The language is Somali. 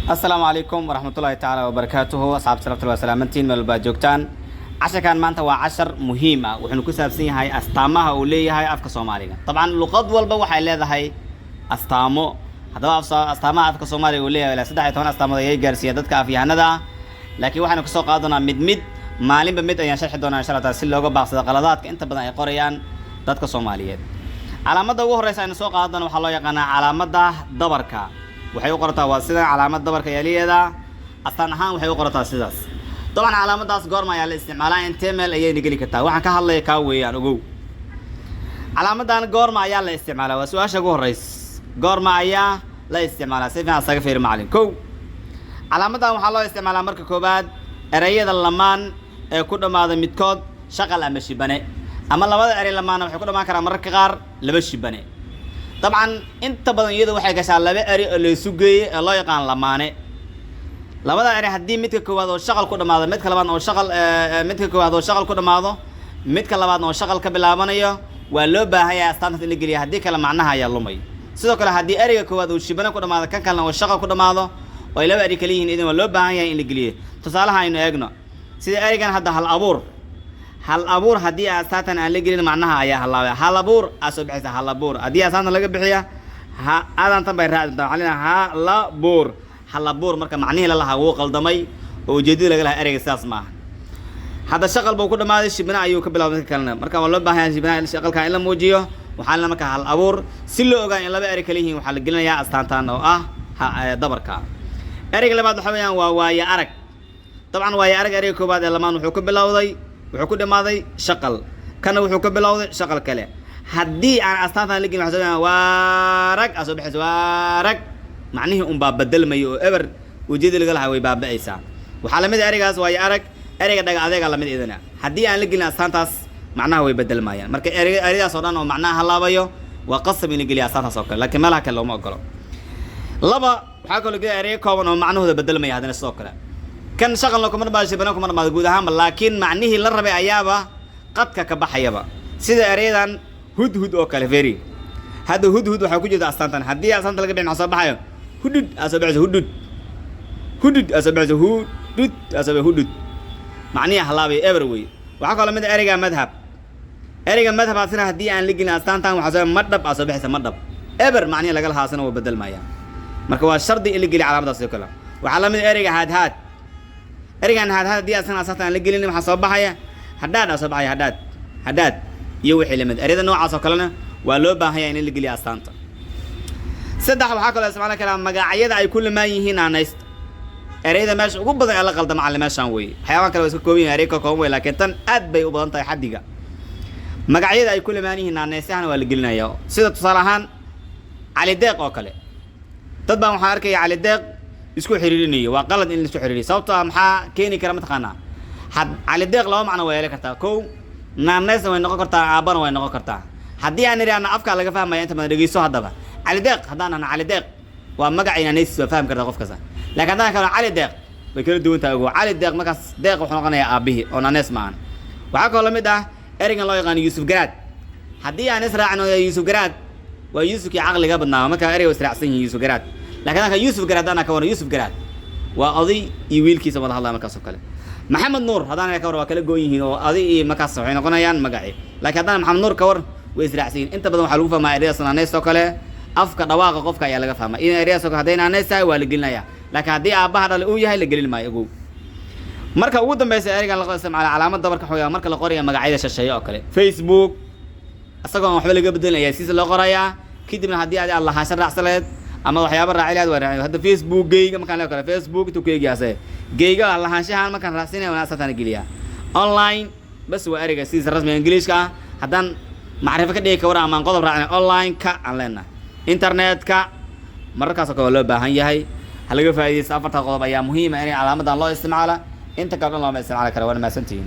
Asalaamu calaykum waraxmatullaahi tacaala wabarakaatuhu. Asxaabta sharafta, waa salaamantiin meel walba aad joogtaan. Casharkan maanta waa cashar muhiim ah, wuxuuna ku saabsan yahay astaamaha uu leeyahay afka Soomaaliga. Dabcan luqad walba waxay leedahay astaamo. Haddaba astaamaha afka Soomaaliga uu leeyahay ilaa 13 astaamood ayay gaarsiiya dadka afyahanada ah, laakiin waxaynu kasoo qaadan doonaa mid mid. Maalinba mid ayaan sharxi doonaa, insha Allah taala, si looga baaqsado qaladaadka inta badan ay qorayaan dadka Soomaaliyeed. Calaamadda ugu horreysa aynu soo qaadan doono waxaa loo yaqaanaa calaamadda dabarka. Waxay u qorataa waa sidan, calaamad dabarka ayaa leeyadaa. Astaan ahaan waxay u qorataa sidaas. Dabcan calaamaddaas goorma ayaa la isticmaalaa? Intee meel ayayna geli kartaa? Waxaan ka hadlaya kaa weeyaan, ogow. Calaamadan goorma ayaa la isticmaalaa? Waa su-aasha ugu horreys. Goorma ayaa la isticmaalaa? Si fiican isaga fiiri, macalin. Kow, calaamadan waxaa loo isticmaalaa marka koowaad ereyada lamaan ee ku dhammaada midkood shaqal ama shibane, ama labada erey lamaana waxay ku dhammaan karaan mararka qaar laba shibane. Dabcan inta badan iyadu waxay gashaa laba erey oo laysu geeyey ee loo yaqaan lamaane. Labada erey haddii midka koowaad oo shaqal ku dhamaado, midka labaad oo shaqal, midka koowaad oo shaqal ku dhamaado, midka labaadna oo shaqal ka bilaabanayo, waa loo baahan yahay astaantaas in la geliya. Haddii kale macnaha ayaa lumay. Sidoo kale haddii ereyga koowaad uu shibane ku dhamaado, kan kalena oo shaqal ku dhamaado, oo ay laba erey kala yihiin, idin waa loo baahan yahay in la geliyo. Tusaalaha aynu eegno, sida ereygan hadda "hal abuur". Hal abuur haddii astaantan aan la gelin, macnaha ayaa halaabay. Hal abuur aa soo bixaysa. Hal abuur haddii astaantan laga bixiya, ha aadantan bay raaci doontaa. Waxaa leeyahay halabuur, hal abuur. Marka macnihii la lahaa wuu qaldamay oo ujeedadii laga lahaa ereyga sidaas maaha. Hadda shaqal buu ku dhamaaday, shibna ayuu ka bilowday midka kalena. Marka waa loo baahan yahay shibnaha shaqalka in la muujiyo. Waxaa la marka hal abuur si loo ogaa in laba erey kala yihiin, waxaa la gelinayaa astaantan oo ah dabarka. Ereyga labaad waxa weeyaan waa "waaye arag". Dabcan "waaye arag", ereyga koowaad ee lamaan wuxuu ka bilowday, wuxuu ku dhamaaday shaqal, kana wuxuu ka bilowday shaqal kale. Haddii aan astaantan la gelin, waxaa soo waarag aa soo baxaysa. Waarag macnihii unbaa bedelmaya oo eber ujeedada laga lahaa way baaba'aysaa. Waxaa lamid ah ereygaas "waayo arag", ereyga "dhaga adeega" lamid idana. Haddii aan la gelin astaantaas, macnaha way bedelmayaan. Marka ereydaas oo dhan oo macnaha halaabayo, waa qasab in la geliya astaantaas oo kale, laakiin meelaha kale looma ogolo. Laba, waxaa kaloo geliya ereyo kooban oo macnahooda bedelmaya. Haddana sidoo kale kan shaqalna kuma dhamaado, shibana kuma dhamaado guud ahaanba, laakiin macnihii la rabay ayaaba qadka ka baxayaba, sida ereyadan "hudhud" oo kale. Very hadda "hudhud" waxaa ku jirta astaantan. Haddii astaanta laga bixin, maxaa soo baxayo? "Hudhud" aa soo baxaysa. "Hudhud", "hudhud" aa soo baxaysa. "Hudhud" aa soo baxaysa. "Hudhud" macnihii halaabay, eber wey. Waxaa kaloo mid ah ereyga "madhab". Ereyga "madhab" asina haddii aan la gelin astaantan, waxaa soo "madhab" aa soo baxaysa. "Madhab" eber macnihii laga lahaa asina wuu bedelmaya. Marka waa shardi in la geliya calaamadaas oo kale. Waxaa la mid ah ereyga "haadhaad". Ereygan "haadhaad" haddii asana astaantan aan la gelin, waxaa soo baxaya "hadhaadh" aa soo baxaya. "Hadhaad", "hadhaad" iyo wixii lamid. Ereyada noocaas oo kalena waa loo baahan yahay in la geliya astaanta. Saddex, waxaa kaloo isticmaali karaa magacyada ay ku lamaan yihiin naanaysta. Ereyada meesha ugu badan ee la qalda, macalin, meeshaan weeye. Waxyaabahan kale waa iska kooban yihin, erey ka kooban wey, laakiin tan aad bay u badan tahay xaddiga. Magacyada ay ku lamaan yihiin naanaysahana waa la gelinaya. Sida tusaale ahaan "Cali Deeq" oo kale. Dad baan waxaan arkaya "Cali Deeq" isku xiriirinayo. Waa qalad in la isku xiriiriyo. Sababtoo ah maxaa keeni kara mataqaanaa? Had "Cali Deeq" laba macno waa yeelan kartaa. Kow, naanaysna way noqon kartaa, aabbana way noqon kartaa. Haddii aan idhaahno afkaa laga fahmaya inta badan. Dhegeyso haddaba, "Cali Deeq" haddaan dhahno, "Cali Deeq" waa magacii naanaysis, waa fahmi kartaa qof kasta. Laakiin haddaan kalo "Cali Deeq", way kala duwan tahay, ogow. "Cali Deeq" markaas "Deeq" wuxuu noqonayaa aabbihii oo naaneys ma ahan. Waxaa kaloo lamid ah ereygan loo yaqaano "Yuusuf Garaad". Haddii aan israacno "Yuusuf Garaad" waa Yuusufkii caqliga badnaa, marka ereyga way israacsan yihiin "Yuusuf Garaad". Laakiin haddaan "Yuusuf Garaad" anaa ka waran, "Yuusuf Garaad" waa oday iyo wiilkiisa wada hadlaya markaas oo kale. "Maxamed Nuur" haddaan ka war, waa kala goon yihiin oo oday iyo markaas waxay noqonayaan magacii. Laakiin haddaan "Maxamed Nuur" ka war, way israacsan yihiin. Inta badan waxaa lagu fahmaa ereyadaas naanaysta oo kale afka, dhawaaqa qofka ayaa laga fahmaa. In ereyadaas oo kale hadday naanays tahay, waa la gelinayaa, laakiin haddii aabbaha dhale uu yahay, la gelin maayo, ogow. Marka ugu dambeysa ereygan la isticmaala calaamad dabarka xogaa marka la qorayo magacyada shisheeye oo kale. Facebook isagoo aan waxba laga bedelin ayaa siisa loo qorayaa. Kadibna haddii adi aad lahaansho raacsan lahayd ama waxyaaba raaci lahayd, waa raaci. Hadda "Facebook geyga" markaan leo kale, "Facebook" intuu ku eegyaase geyga lahaanshahan markaan raacsinaya, waan asataan geliyaa. "Online" bas waa ereyga sidiisa rasmiga Ingiliishka ah. Haddaan macrifo ka dhigi ka waran ama aan qodob raacnay, "online-ka" aan leenahay, internetka. Mararkaas oo kale waa loo baahan yahay, ha laga faa'iidaysto. Afarta qodob ayaa muhiima inay calaamadan loo isticmaala. Inta kale dhan looma isticmaali kara. Waana mahadsantihiin.